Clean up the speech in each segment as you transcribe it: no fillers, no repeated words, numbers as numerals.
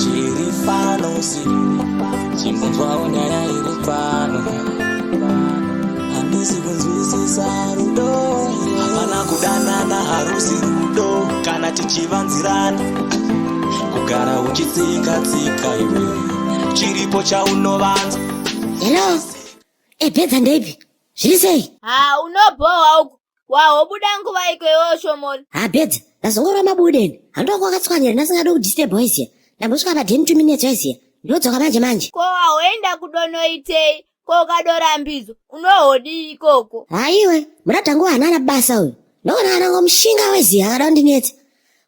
Chiri pano si chimbonzwawo nyaya iri pano. Handisi kunzwisisa rudo. Hapana kudanana, harusi rudo kana tichivanzirana. Kugara uchitsika tsika iwe, chiripo chaunovanza. Hello. Ebhedza ndeipi? Zviri sei? Ha, unobhowa uku. Wahobuda nguva iko iwewe Shomoli? Ha Bedza, ndazongorova mabude ini. Handiwa kwakatswanyira ndasingade kudisturb waiziya. Ndambosvika padheni 2 minutes waiziya. Ndodzoka manje manje. Ko wahoenda kudonoitei? Ko ukadorambidzwa unohodii ikoko? Haiwe, muradhangu haana ana basa uyu. Ndoona ana ngomushinga waiziya akada kundinetsa.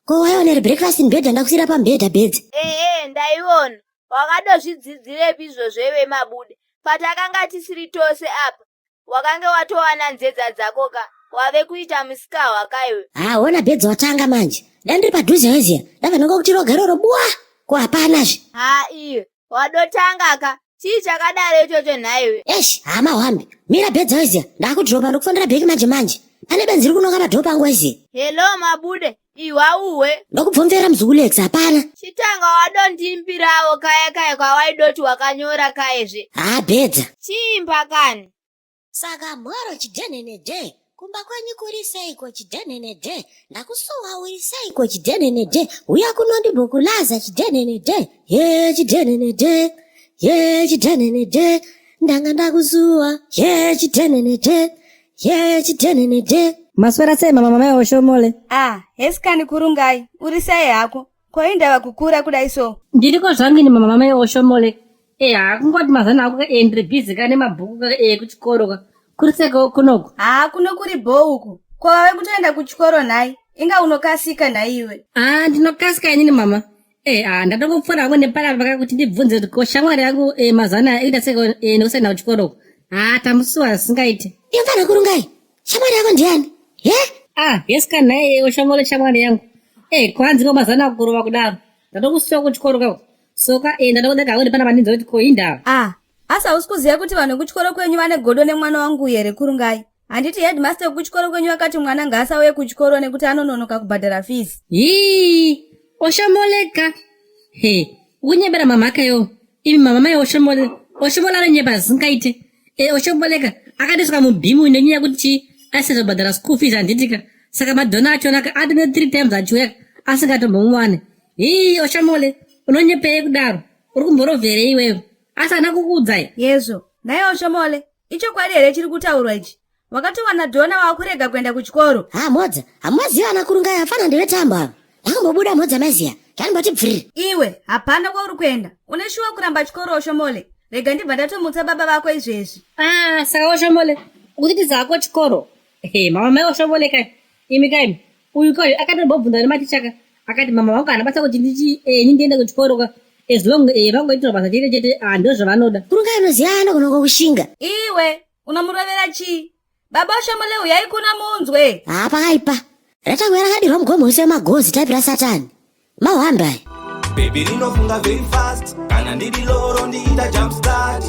Ko waiona here breakfast in bed yandakusiyira pamubhedha Bedza? Ehe, ndaiona. Wakadozvidzidzirepi izvozvo iwe Mabude? Patakanga tisiri tose apa, wakange watowana nzedza dzako ka wave kuita musikahwa kaiwe. Ha, hona Bedza watanga manje. Dai ndiri padhuze waiziya, ndabva ndongokuti roga iroro bwa. Ko hapanazve. Ha iwe, wadotanga ka. Chii chakadaro ichocho nhaiwe? Eish, hama hwambi. Mira Bedza waiziya, ndakudhiropa ndokufonera bheki manje manje. Pane benzi riri kunoka padhoo pangu waiziya. Hello Mabude, ihwa uhwe. Ndokubvomvera muzukulu hapana. Chitanga wadondiimbirawo kaya kaya kwawaidoti wakanyora kayezve. Ha Bedza. Chiimba kani. Saka mhoro chidhenene dhe, kumba kwenyu kuri seiko chidhenene dhe, ndakusuwa uri seiko chidhenene dhe, huya kuno ndimbokulaza chidhenene dhe, ye chidhenene dhe, ye chidhenene dhe, ndanga ndakusuwa, ye chidhenene dhe, ye chidhenene dhe. Maswera sei mama mai Oshomole? Ah, hesikani Kurungai, uri sei hako? Ko indava kukura kudai so? Ndiriko zvangu ini mama mai Oshomole. Eh, hakungoti mazana ako ka eh, ndiri busy ka nemabhuku ka eh kuchikoro ka. Kuri seko kunoku. Haa, kuno kuri bho uku. Ko vave kutoenda kuchikoro nhai? Inga unokasika nhai iwe. Ah, ndinokasika inini mama. Eh, ah, ndatongopfuura hangu nepanapa ka kuti ndibvunze kuti ko shamwari yangu eh, mazana ita seko eh, nekusaenda kuchikoro uku. Ah, tamusuwa zvisingaite. Iwe mfana Kurungai, shamwari yako ndiani? He? Ah, yes ka nhai eh, Oshomole shamwari yangu. Eh, kwanzi ko mazana kurova kudaro. Ndatokusiwa kuchikoro kako. Soka eh, ndatokuda hangu nepanapa ndinzwe kuti ko indava. Ah, asi hausi kuziva kuti vanhu vekuchikoro kwenyu vane godo nemwana wangu here Kurungai? Handiti headmaster wekuchikoro kwenyu akati mwana ngaasauye kuchikoro nekuti anononoka kubhadhara fees. Hii, Oshomoleka. He, ukunyebera mama yo. Imi mama mai Oshomole. Oshomole anonyepa zvisingaite. E, Oshomoleka akatoiswa mubhimu nenyaya yekuti chii aisazobhadhara school fees handitika. Saka madhona achona ka atone 3 times achiuya asingatombomuwane. Hii, Oshomole, unonyepei kudaro? Uri kumborovherei iwewe? Asi haana kukuudzai? Yezvo, nhai Oshomole, ichokwadi here chiri kutaurwa ichi? Wakatowana dhona wakurega kuenda kuchikoro. Ha Mhodza, hamumaziva ana Kurungai afana ndevetambo ava. Ndakambobuda Mhodza maiziya, zvanimboti bviri. Iwe, hapana kwauri kuenda. Une shuwa kuramba chikoro Oshomole? Rega ndibva ndatomutsa baba vako izvezvi. Ah, saka Oshomole, ukutitiza hako chikoro. He, mama mai Oshomole kai. Imi kai. Uyu kai akatombobvunza nematicha ka. Akati mama vangu haana basa kuti ndichi eh, ini ndiende kuchikoro ka. As long eh, vangoitirwa basa chete chete, ah, ndozvavanoda. Kurungai unoziva anogona kushinga. Iwe, unomurovera chii? Baba Oshomole huyai kuno munzwe. Ha pakaipa. Ratangwe rakadirwa mugomo wese wemagozi type raSatani. Mahwambe aya. Baby rinofunga very fast kana ndiri loro ndiita jump start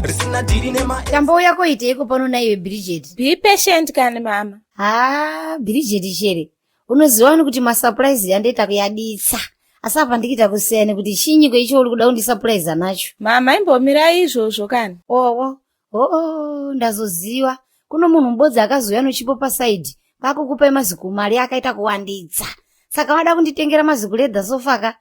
risina dhiri nema Tambouya koiteiko pano naiwe Bridget? Be patient kani mama. Ha, Bridget chere. Unoziva wani kuti masurprise yandoita kuyaditsa. Asi apa ndikuita kusiyana kuti chinyi kweicho uri kuda kundisurprise nacho. Mama imbomirai izvozvo kani. Owo, oo, ndazoziva. Kuno munhu mubodzi akazouya nochipo pasaidi kwakukupai maziku mari akaita kuwanditsa. Saka wada kunditengera maziku leather sofa ka?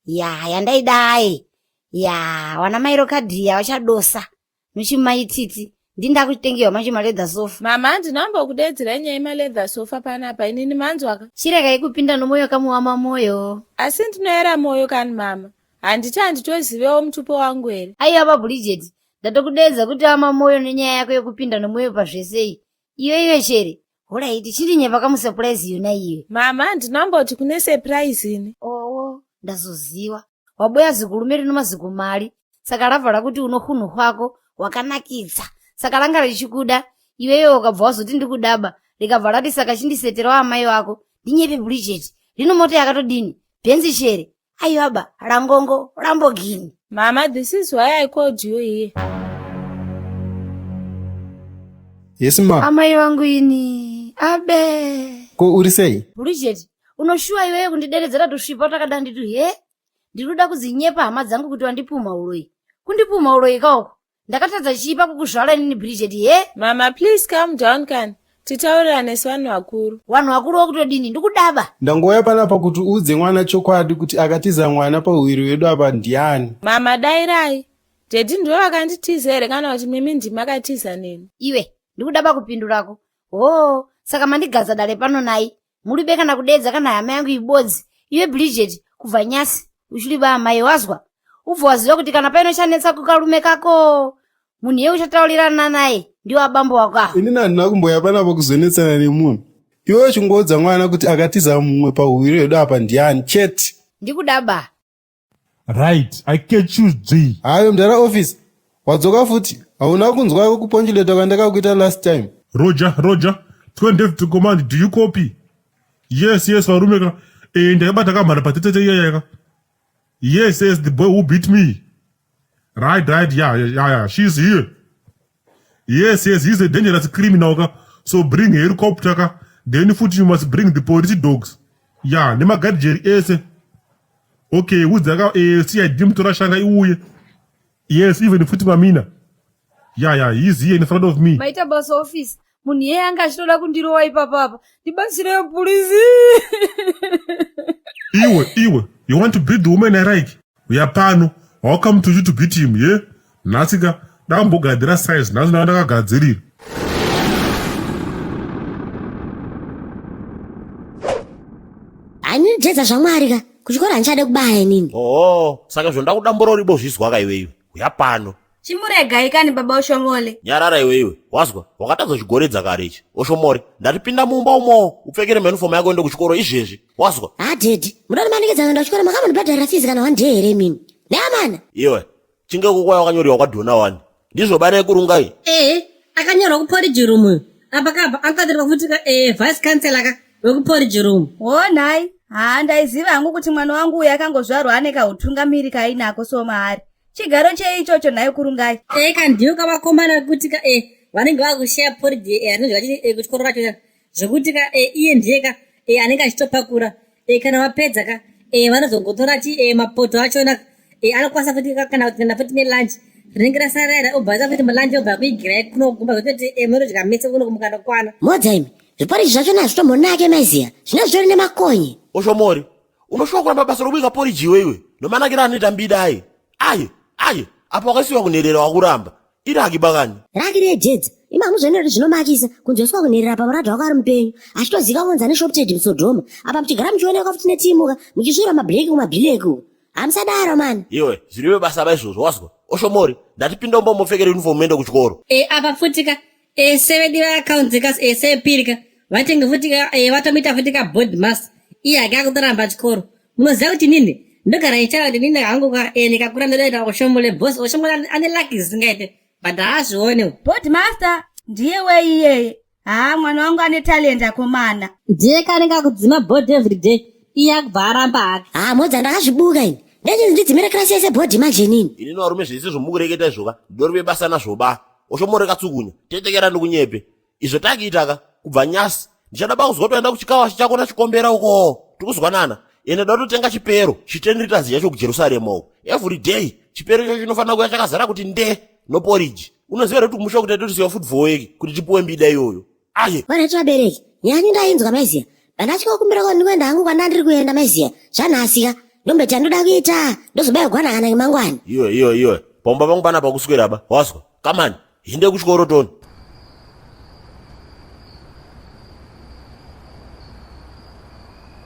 Ya, yandaidai. Ya, wana mai Rokadhiya vachadosa. Nochimaititi, ndindakutengewa macho maleather sofa. Mama handinambokudedzera nyaya yemaleather sofa panapa inini manzwaka. Chiregai kupinda nomoyo kamuwama moyo. Asi ndinoera moyo kani mama. Handiti handitozivewo mutupo wangu here? Aiwa baBridget, ndatokudeedza kuti ama moyo nenyaya yako yekupinda nomoyo pazvese iyi. Iyo iwe chere. Horaiti, chindinyepa kamusurprise yona iwe. Mama handinamboti kune surprise ini. Owo, ndazoziwa. Waboya zikurume rino mazikumari. Saka rabva rakuti uno hunhu hwako hwakanakidza. Saka ranga richikuda, iwewe ukabva wazoti ndikudaba, rikabva rati saka chindiseterawo amai vako. Ndinyepe Bridget. Rino mota yakatodini? Bhenzi chere. Aiwa ba, rangongo, Lamborghini. Mama, this is why I called you here. Yes ma. Amai vangu ini. Abe. Ko uri sei? Bridget, unoshuwa iwewe kundideredzera tusvipa takada nditu he? Ndiri kuda kudzinyepa hama dzangu kuti wandipumha uroyi. Kundipumha uroyi kaoko. Ndakatadza chii pakukuzvara inini Bridget he? Mama please calm down kani. Titaurirane sevanhu vakuru. Vanhu vakuru vakutodini? Ndikudaba. Ndangouya panapa kuti uudze mwana chokwadi kuti akatiza mwana pahuviri hwedu apa ndiani. Mama dairai. Daddy ndivo vakanditiza here kana kuti mimi ndimi makatiza neni? Iwe, ndikudaba kupindurako. Hoo, saka mandigadza dare pano nai. Muribe kana kudeedza kana hama yangu ibodzi. Iwe Bridget, kubva nyasi, uchiri ba amai wazwa? Ubva waziva kuti kana paino chanetsa kukarume kako, munhu iye uchataurirana naye ndiwo abambo wako ava. Inini handina kumbouya panapa kuzonetsana nemunhu. Iwe uchingoudza mwana kuti akatiza mumwe pahuviri hwedu apa ndiani chete. Ndikudaba. Right, I catch you G. Hayo mdara office. Wadzoka futi. Hauna kunzwa kuponjuleta kwandakakuita last time. Roger, Roger. 20 David command, do you copy? Yes, yes, varume ka. Eh, ndakabata kamhara patetete iya yaka. Yes, yes, the boy who beat me. Right, right, yeah, yeah, yeah, she's here. Yes, yes, he's a dangerous criminal ka. So bring helicopter ka. Then futi you must bring the police dogs. Yeah, nemagadjeri ese. Okay, udza ka eh, CID mutora shanga iuye. Yes, even futi mamina. Yeah, yeah, he's here in front of me. Maita basa office. Munhu iyeye anga achitoda kundirova ipapa apa. Ndibatsirewo purizi. Iwe, iwe, you want to beat the woman I like? Uya pano, how come to you to beat him, yeah? Nhasi ka, ndakambogadzira size, nhasi ndanga ndakagadzirira. Hanini jedza zvamwari ka kuchikoro handichade kubaya inini. Oo, saka zvondakudambura uribo zvizwa ka iwe iwe. Uya pano. Chimuregai kani baba Oshomole. Nyarara iwe iwe. Wazwa? Wakatadza chigoredza kare ichi. Oshomore, ndati pinda mumba umo upfekere uniform yako uende kuchikoro izvezvi. Wazwa? Ah daddy, muda kundimanikidza kuenda kuchikoro makambondibhadharira fees kana one day here imimi? Neamana. Iwe, chinge kukwaya wakanyorwa kwadhona wani. Ndizvo bana yekurungai. Eh, akanyorwa kuporridge room uyu. Apa kapa angatirwa futi ka eh vice chancellor ka wekuporridge room. Ho nhai. Haa ndaiziva hangu kuti mwana wangu uyu akangozvarwa ane kahutungamiri kaainako so maari. Chigaro chei ichocho nhai kurungai? Eh ka ndiyo kavakomana kuti ka eh vanenge vakushare porridge eh anozva chii eh kuchikoro racho zvekuti ka eh iye ndiye ka eh anenge achitopakura eh kana vapedza ka eh vanozongotora chi eh mapoto achona eh anokwanisa futi ka kana kuenda futi nelunch rinenge rasara ira obva aisa futi mulunch obva kuigirai kuno kumba zvekutoti eh munodya mese kuno mukandokwana. Modza imi, zviporridge zvachona hazvitombonake maiziya, zvine zvitori nemakonye. Oshomori, unoshuwa kuramba basa robika porridge iwe iwe nomanakiro anoita mbida aye aye aye apa wakaisiwa kunherera wakuramba iraki bakani Raki rejedza imi hamuzvioni kuti zvinomakisa kunzweswa kunherera pamuradha wako ari mupenyu achitoziva kunzi ane shop trade musodhoma apa muchigara muchionekwa futi netimuka muchisvura mabhireki kumabhileki uko hamusadaro mani iwe zviriwe basa ba izvozvo wazwa oshomori ndati pinda umba umopfekera uniform uende kuchikoro e apa futi ka ese vedu vaakaunzi ka ese epiri ka vatenge futi ka e, vatomuita futi ka board master iye hake akutoramba chikoro munoziva kuti nini ndogara ichava kuti nini hangu ka e, ndikakura ndodaita oshomole boss oshomole ane lucky zvisingaite but haazvione Board master ndiye wei iyeye. Haa mwana wangu ane talent akomana. Ndiye kanenge akudzima board every day iye akubva aramba hake. Haa modza ndakazvibuka ini. Ndechinzi ndidzimire kirasi yese bhodhi manje inini. Inini varume zvese zvomukureketa izvoka ndori vebasa nazvo ba. Oshomoreka tsukunya. Tetekera ndikunyepe. Izvo takiitaka kubva nyasi. Ndichada ba kuzwa toenda kuchikawa chako nachikombera uko. Tikuzwanana. Ende ndoda kutotenga chipero chi10 liters chacho kuJerusarema uko. Every day chipero icho chinofanira kuya chakazara kuti nde noporridge. Unoziva here kuti kumusha kuti taitosiya food for work kuti tipuwe mbida iyoyo. Aye. Vaneti vabereki, nyaya ndainzwa maiziya. Ndatya kukumbira kwa ndikuenda hangu kwandandiri kuenda maiziya. Zvanhasika. Ndombeti yandoda kuita. Ndozobaya gwana kana mangwani. Iwe iwe iwe. Pamba pangu panapa kuswera ba. Wazwa? Come on. Hinde kuchikoro toni.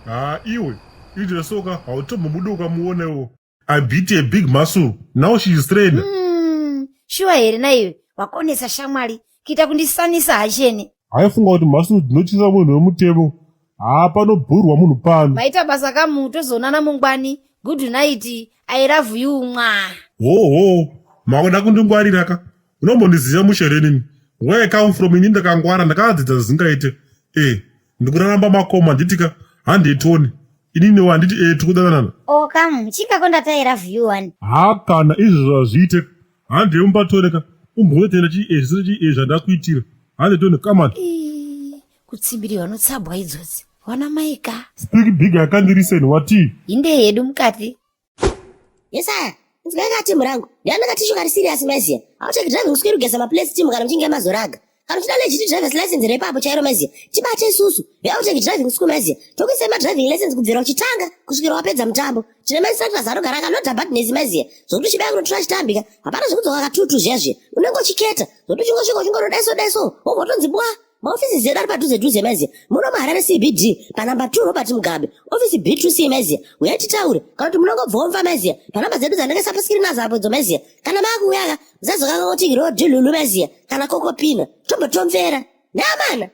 Haa iwe, idya soka hautombobude ukamuonewo. I beat a big muscle. Now she is trained. Shuwa here naiwe wakonesa shamwari kuita kundisanisa hachene. Aifunga kuti muscle dzinotyisa munhu wemutemo. Haa panobhurwa munhu pano. Maita basa kamu tozoonana mungwani. Good night. I love you mwa. Ho ho. Makuda kundingwarira ka. Unombondiziva mushe here inini? Where I come from ini ndakangwara ndakadzidza zvisingaite. Eh, ndikuraramba makoma nditika handitoni. Ini newe handiti eh tikudanana. Oh come, chingako ndati I love you one. Haa kana izvo hazviite. Hande umbatore ka. Umbonotenda chi eh zvisiri chi eh zvandakuitira. Hande tone come on. Ii, Kutsimbirirwa notsabwa idzodzi. Wana maika. Speak big I can't listen. Watii? Hinde yedu mukati. Yesaya, inzwai ka timu rangu. Ndiani katishu kari serious maiziya? Hauteki driving school kugeza maplace team kana muchinge mazoraga. Kana uchida legit driver's license repapo chairo maiziya. Tibate isusu. VeOutake driving school maiziya. Tokuisai madriving lessons kubvira uchitanga kusvikira wapedza mutambo. Tine mainstructors anogara akaloda badness maiziya. Zvokuti uchibaya kunotora chitambika. Hapana zvekudzoka katutu zviya zviya. Unenge uchiketa. Zvokuti uchingosvika uchingorodaiso daiso. Wobva watonzi bwa. Maofisi edu ari padhuze dhuze maiziya. Muno muHarare CBD panamba 2 Robert Mugabe. Ofisi B2C maiziya. Uyai titaure. Kana kuti munongobvomva maiziya. Panamba dzedu dzandakaisa paskirini nadzo apo idzo maiziya. Kana maakuuya ka musazokanganwa kuti rodhi lulu maiziya kana kokopina. Tombotomvera. Neamana.